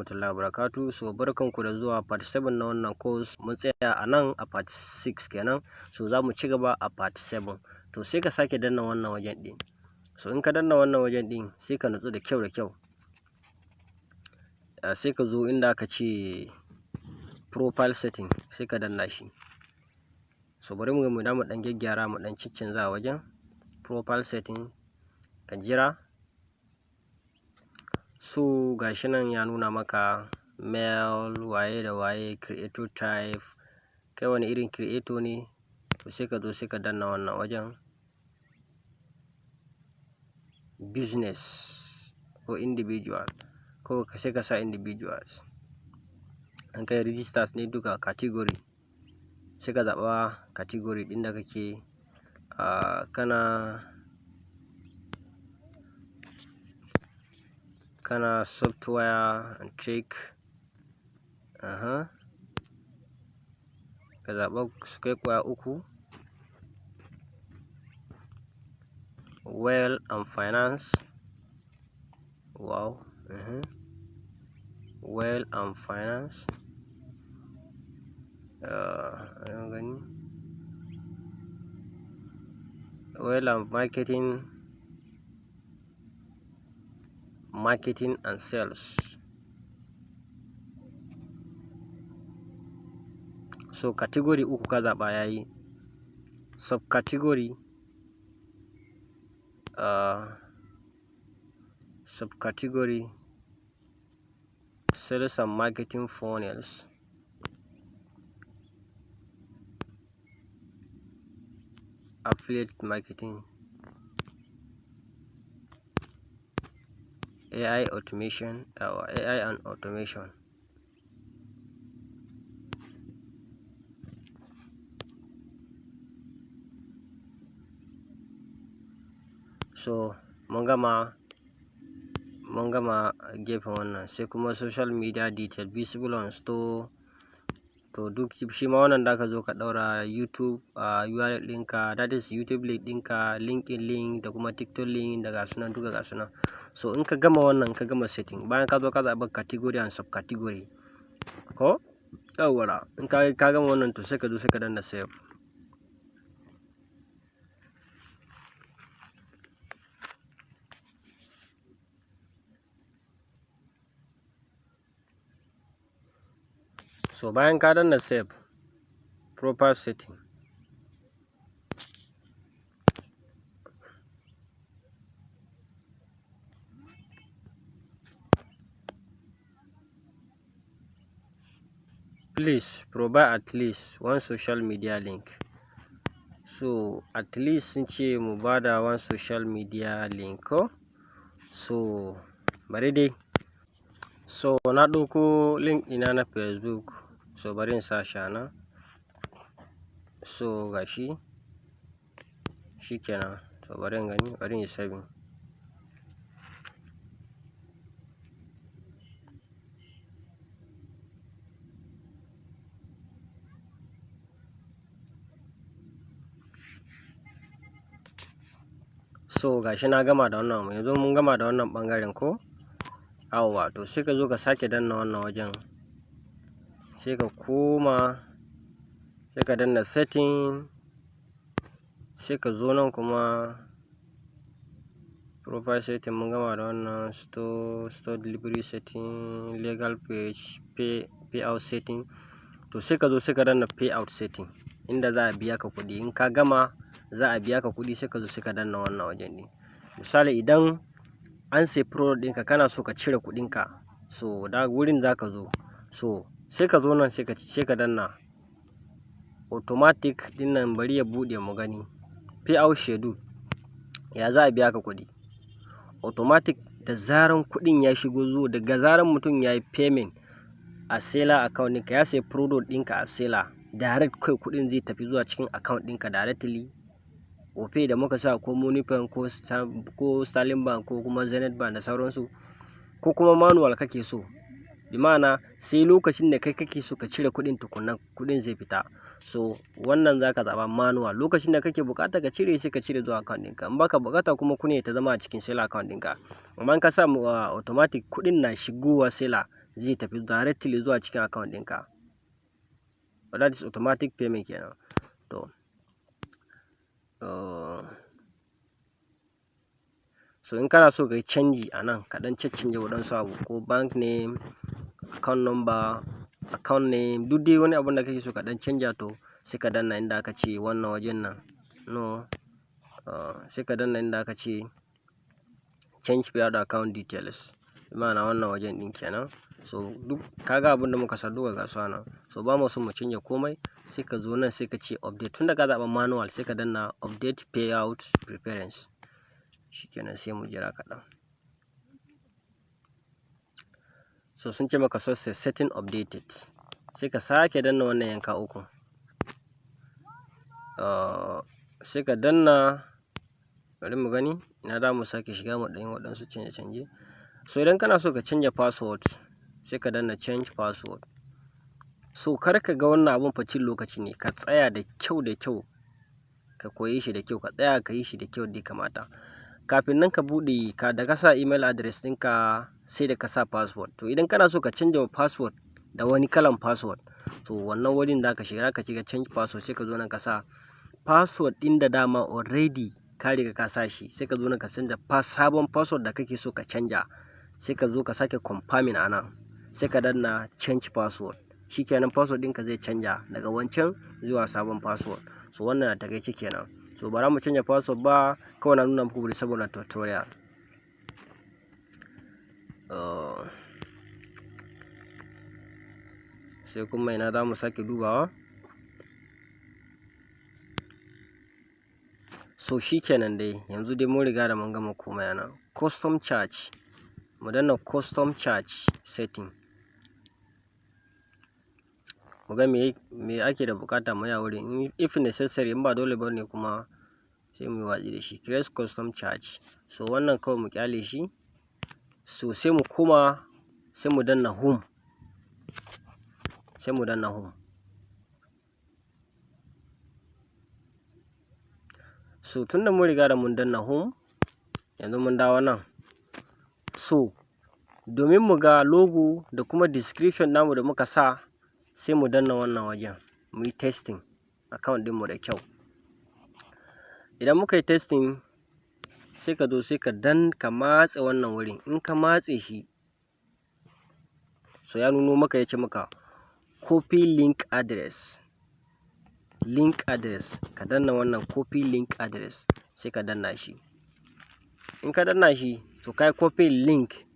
Warahmatullahi wabarakatuh. So barkanku da zuwa part 7 na wannan course. Mun tsaya a nan a part 6 kenan. So za mu ci gaba a part 7. To sai ka sake danna wannan wajen ɗin. So in ka danna wannan wajen ɗin, sai ka nutsu da kyau da kyau. Sai ka zo inda aka ce profile setting, sai ka danna shi. So bari mu mu mu ɗan gyaggyara, mu ɗan ciccanza wajen profile setting, ka jira. So gashi nan ya nuna maka mail, waye da waye, creator type, kai wani irin creator ne. To sai ka zo, sai ka danna wannan wajen business ko individual, ko sai ka sa individuals. In kai registers ne duka, category, sai ka zaɓa category ɗin da kake. Kana software and tech, ka zaɓa su kai ƙwaya uku, wealth and finance, wow, wealth and finance, gani, wealth and marketing, marketing and sales. So category uku ka zaɓa, yayi. Subcategory sales and marketing funnels, affiliate marketing, AI automation, AI and automation. So mun gama gefen wannan. Sai kuma social media detail visible on store. To duk shi ma wannan da ka zo ka ɗaura YouTube URL ɗinka, that is YouTube link ɗinka, LinkedIn link da kuma TikTok link da ga sunan duka, ga sunan. So in ka gama wannan, ka gama setting, bayan ka zo ka zaɓi category and subcategory ko, yawwa, in ka gama wannan, to sai ka zo, sai ka danna save. So bayan ka danna save profile setting, please provide at least one social media link. So at least sun ce mu bada one social media link ko. So bari dai. So na ɗauko link ɗina na Facebook, so bari in sa shi a nan. So gashi, shikenan. To bari in gani, bari in yi saving. So gashi na gama da wannan, yanzu mun gama da wannan ɓangaren ko. Yawwa, to sai ka zo ka sake danna wannan wajen, sai ka koma, sai ka danna setting, sai ka zo nan kuma profile setting. Mun gama da wannan store delivery setting, legal page, payout setting. To sai ka zo, sai ka danna payout setting, inda za a biya ka kuɗi. In ka gama, za a biya ka kuɗi. Sai ka zo, sai ka danna wannan wajen ɗin. Misali, idan an sai product ɗinka, kana so ka cire kuɗinka, so da wurin za ka zo. So sai ka zo nan, sai ka danna automatic ɗin nan. Bari ya buɗe mu gani. Payout schedule, ya za a biya ka kuɗi automatic da zaran kuɗin ya shigo zuwa, daga zaran mutum ya yi payment a seller account ɗinka, ya sayi product ɗinka a seller, direct kai kuɗin zai tafi zuwa cikin account ɗinka directly. Opay da muka sa, ko Moniepoint, ko Sterling Bank, ko kuma Zenith Bank da sauransu, ko kuma manual kake so. Bi ma'ana, sai lokacin da kai kake so ka cire kuɗin tukuna kuɗin zai fita. So wannan za ka zaɓa manual. Lokacin da kake buƙata ka cire, sai ka cire zuwa account ɗinka. In baka buƙata kuma, kuɗin ta zama a cikin seller account ɗinka. Amma in ka sa automatic, kuɗin na shigowa seller Zai tafi directly zuwa cikin account ɗinka. That is automatic payment kenan. To, so in kana so ka yi canji a nan, ka ɗan caccanja waɗansu abu, ko bank name, account number, account name, duk dai wani abun da kake so ka ɗan canja, to sai ka danna inda aka ce wannan wajen nan, no, sai ka danna inda aka ce "Change payout account details", ma'ana wannan wajen ɗin kenan. So duk kaga abin da muka sa duka ga su nan. So ba mu so mu canja komai, sai ka zo nan, sai ka ce update. Tunda ka zaɓa manual, sai ka danna "Update payout preference". Shikenan, sai mu jira kaɗan. So sun ce maka "Success, setting updated". Sai ka sake danna wannan yanka uku, sai ka danna. Bari mu gani ina za mu sake shiga mu ɗan yi waɗansu canje-canje. So idan kana so ka canja password, sai ka danna "Change password". So kar ka ga wannan abun fa cin lokaci ne, ka tsaya da kyau da kyau, ka koye shi da kyau, ka tsaya ka yi shi da kyau da ya kamata. Kafin nan ka buɗe ka da ka sa email address ɗinka, sai da ka sa password. To idan kana so ka canja password da wani kalan password, to wannan wurin da ka shiga, ka shiga "Change password", sai ka zo nan ka sa password ɗin da dama already ka riga ka sa shi. Sai ka zo nan ka canza sabon password da kake so ka canja, sai ka zo ka sake confirming a nan, sai ka danna "Change password". Shikenan, password ɗinka zai canja daga wancan zuwa sabon password. So wannan a takaice kenan. So bara mu canja password ba, kawai na nuna muku saboda tutorial. Sai kuma ina za mu sake dubawa? So shikenan dai, yanzu dai mun riga da mun gama komai. Nan custom charge, mu danna "Custom charge setting", mu ga me ake da bukata mu yi a wurin. If necessary, in ba dole ba ne kuma, sai mu yi watsi da shi. "Create custom charge", so wannan kawai mu kyale shi. So sai mu koma, sai mu danna "Home", sai mu danna "Home". So tunda mun riga da mun danna "Home", yanzu mun dawo nan. So domin mu ga logo da kuma description namu da muka sa, sai mu danna wannan wajen, mu yi testing account ɗinmu da kyau. Idan muka yi testing, sai ka zo, sai ka dan ka matse wannan wurin. In ka matse shi, so ya nuno maka, ya ce maka "Copy link address", link address. Ka danna wannan "Copy link address", sai ka danna shi. In ka danna shi, to kai copy link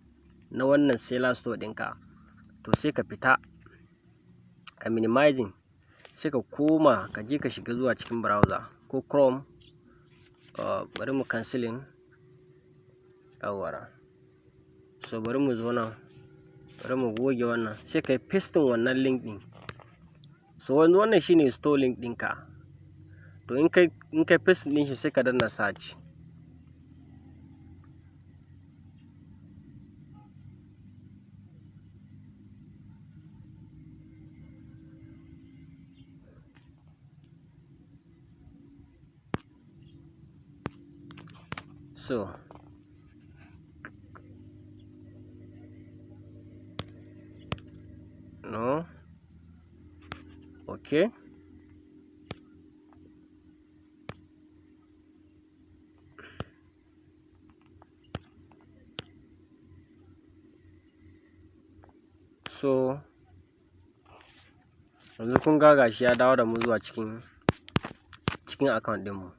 na wannan Selar Store ɗinka. To sai ka fita, ka minimizing, sai ka koma, ka je ka shiga zuwa cikin browser ko Chrome. Bari mu cancelling. Yawwa, so bari mu zo nan, bari mu goge wannan, sai ka yi pasting wannan link ɗin. So wannan shine store link ɗinka. To in kai pasting ɗin shi, sai ka danna search. So no, okay. So yanzu kun ga gashi ya dawo da mu zuwa cikin account ɗinmu.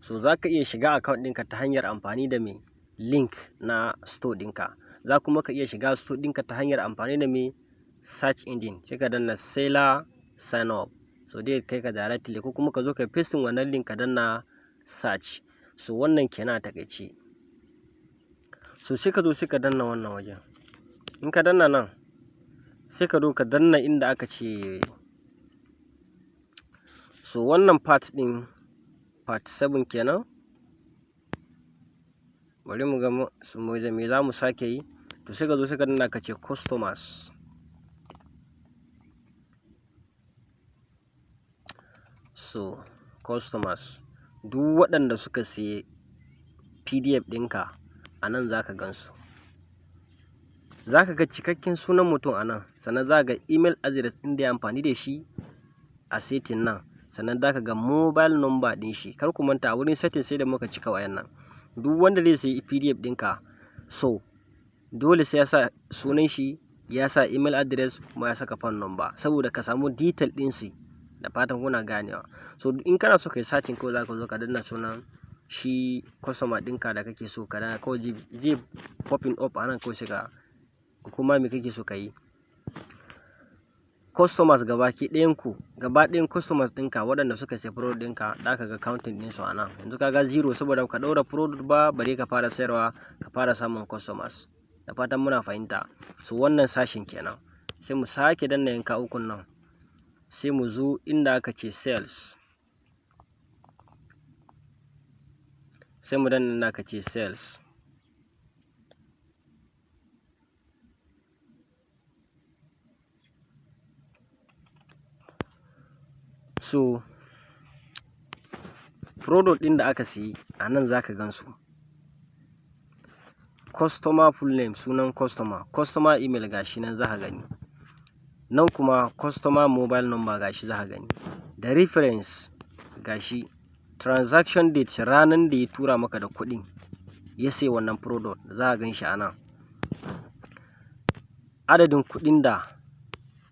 So za ka iya shiga account ɗinka ta hanyar amfani da me? Link na store ɗinka. Za kuma ka iya shiga store ɗinka ta hanyar amfani da me? Search engine. Sai ka danna "Selar sign up", so dai kai ka directly, ko kuma ka zo ka pasting wannan link, ka danna search. So wannan kenan a takaice. So sai ka zo, sai ka danna wannan wajen. In ka danna nan, sai ka zo ka danna inda aka ce, so wannan part ɗin, part 7 kenan. Bari mu ga me za mu sake yi. To sai ka zo, sai ka danna ka ce "Customers". So customers, duk waɗanda suka siye PDF ɗinka, a nan za ka gansu. Za ka ga cikakken sunan mutum a nan, sannan za ka ga email address ɗin da ya amfani da shi a setting nan, sannan za ka ga mobile number ɗin shi. Kar ku manta, a wurin setting sai da muka cika wayannan. Duk wanda zai sayi PDF ɗinka, so dole sai ya sa sunan shi, ya sa email address, kuma ya saka phone number, saboda ka samu detail ɗin shi. Da fatan kuna ganewa. So in kana so ka yi searching, kawai za ka zo ka danna sunan shi customer ɗinka da kake so ka danna, kawai zai popping up a nan. Kawai sai ka kuma me kake so ka yi. Customers gabaki ɗayan ku, gaba ɗayan customers ɗinka waɗanda suka sayi product ɗinka, za ka ga counting ɗinsu a nan. Yanzu ka ga zero, saboda ka ɗaura product ba, bare ka fara sayarwa, ka fara samun customers. Da fatan muna fahimta. So wannan sashin kenan. Sai mu sake danna yanka ukun nan, sai mu zo inda aka ce sales. Sai mu danna inda aka ce sales. So product ɗin da aka siyi a nan za ka gan su. Customer full name, sunan customer, customer email gashi nan za ka gani. Nan kuma customer mobile number gashi za ka gani. Da reference gashi, transaction date, ranan da ya tura maka da kuɗin ya sayi wannan product, za ka gan shi a nan. Adadin kuɗin da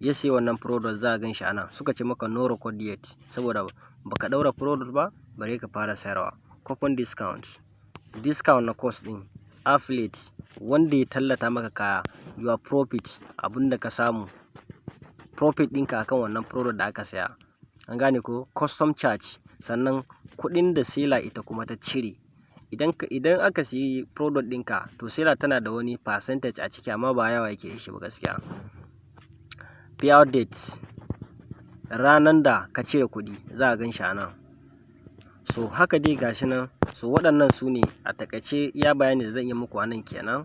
ya sayi wannan product za ka gan shi a nan. Suka ce maka no record yet, saboda baka ɗaura product ba, bare ka fara sayarwa. Coupon discount, discount na cost ɗin, affiliate wanda ya tallata maka kaya, your profit, abun da ka samu, profit ɗinka akan wannan product da aka saya. An gane ko? Custom charge, sannan kuɗin da seller ita kuma ta cire. Idan aka siyi product ɗinka, to seller tana da wani percentage a ciki, amma ba yawa yake da shi ba gaskiya. Payout date, ranan da ka cire kuɗi, za a gan shi a nan. So haka dai gashi nan. So waɗannan su ne a taƙaice iya bayani da zan iya muku a nan kenan.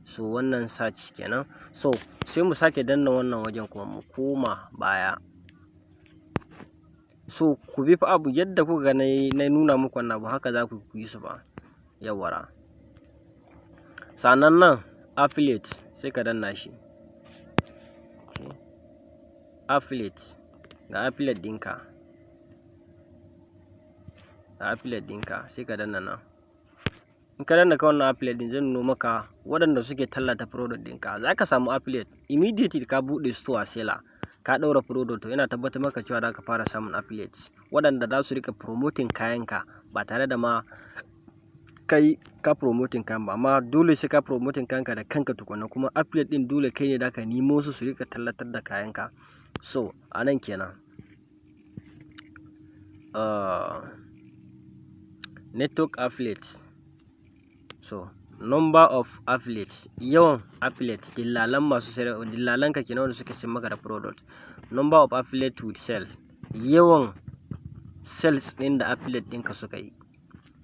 So wannan search kenan. So sai mu sake danna wannan wajen kuma mu koma baya. So ku bi fa abu yadda kuka ga na nuna muku wannan abu, haka za ku yi su fa. Yawwara. Sannan nan affiliate, sai ka danna shi. Okay. Affiliate, ga affiliate ɗinka. Ga affiliate ɗinka, sai ka danna nan. In ka danna kan wannan affiliate ɗin, zai nuno maka waɗanda suke tallata product ɗinka. Za ka samu affiliate immediately ka buɗe store Selar, ka ɗaura product, to yana tabbatar maka cewa za ka fara samun affiliates waɗanda za su riƙa promoting kayanka ba tare da ma kai ka promoting kayan ba. Amma dole sai ka promoting kayanka da kanka tukuna, kuma affiliate ɗin dole kai ne za ka nemo su, su riƙa tallatar da kayanka. So a nan kenan. Network affiliates. So number of affiliates, yawan affiliates, dillalan masu sayar, dillalan ka kenan wanda suke sayar maka da product. Number of affiliate with sales, yawan sales ɗin da affiliate ɗinka suka yi.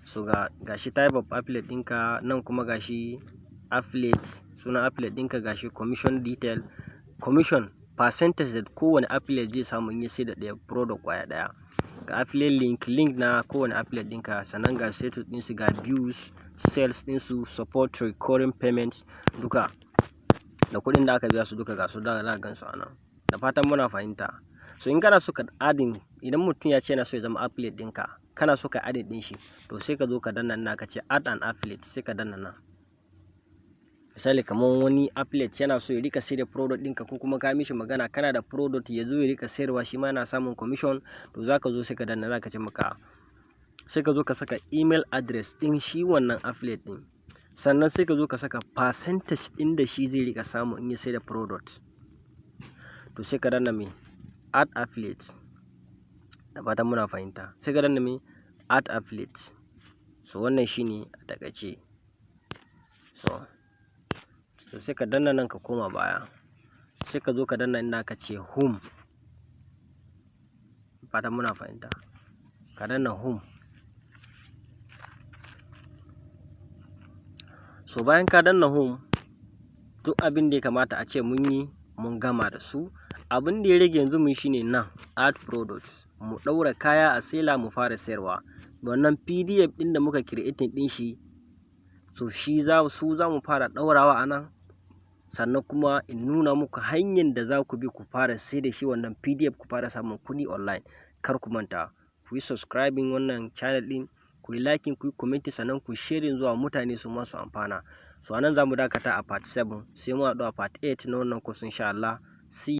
So ga gashi type of affiliate ɗinka nan, kuma gashi affiliate, sunan affiliate ɗinka, gashi commission detail, commission percentage da kowane affiliate zai samu in ya sayar da ɗaya product ƙwaya ɗaya. Ga affiliate link, link na kowane affiliate ɗinka, sannan ga status ɗinsu, ga views, sales ɗinsu, support recurring payments duka da kuɗin da aka biya su duka, ga su da za ka gan su a nan. Da fatan muna fahimta. So in kana so ka adding, idan mutum ya ce yana so ya zama affiliate ɗinka, kana so ka adding ɗin shi, to sai ka zo ka danna nan ka ce add an affiliate, sai ka danna nan. Misali, kamar wani affiliate yana so ya rika sayar da product ɗinka, ko kuma ka mishi magana kana da product, ya zo ya rika sayarwa, shi ma yana samun commission, to za ka zo sai ka danna, za ka ce maka sai ka zo ka saka email address ɗin shi wannan affiliate ɗin. Sannan sai ka zo ka saka percentage ɗin da shi zai rika samu in ya sayar da product. To sai ka danna me? Add affiliate. Da fatan muna fahimta. Sai ka danna me? Add affiliate. So wannan shine a taƙaice. So sai ka danna nan ka koma baya. Sai ka zo ka danna inda aka ce home. Fatan muna fahimta. Ka danna home. So bayan ka danna home, duk abin da ya kamata a ce mun yi, mun gama da su. Abin da ya rage yanzu mu yi shine nan add products. Mu ɗaura kaya a Selar mu fara sayarwa. Wannan PDF ɗin da muka creating ɗin shi, so shi za su za mu fara ɗaurawa a nan. Sannan kuma in nuna muku hanyar da za ku bi ku fara sai da shi wannan PDF, ku fara samun kuɗi online. Kar ku manta ku yi subscribing wannan channel ɗin, ku yi liking, ku yi comment, sannan ku sharing zuwa mutane su ma su amfana. So anan za mu dakata a part 7, sai mu haɗu a part 8 na wannan course, insha Allah. See.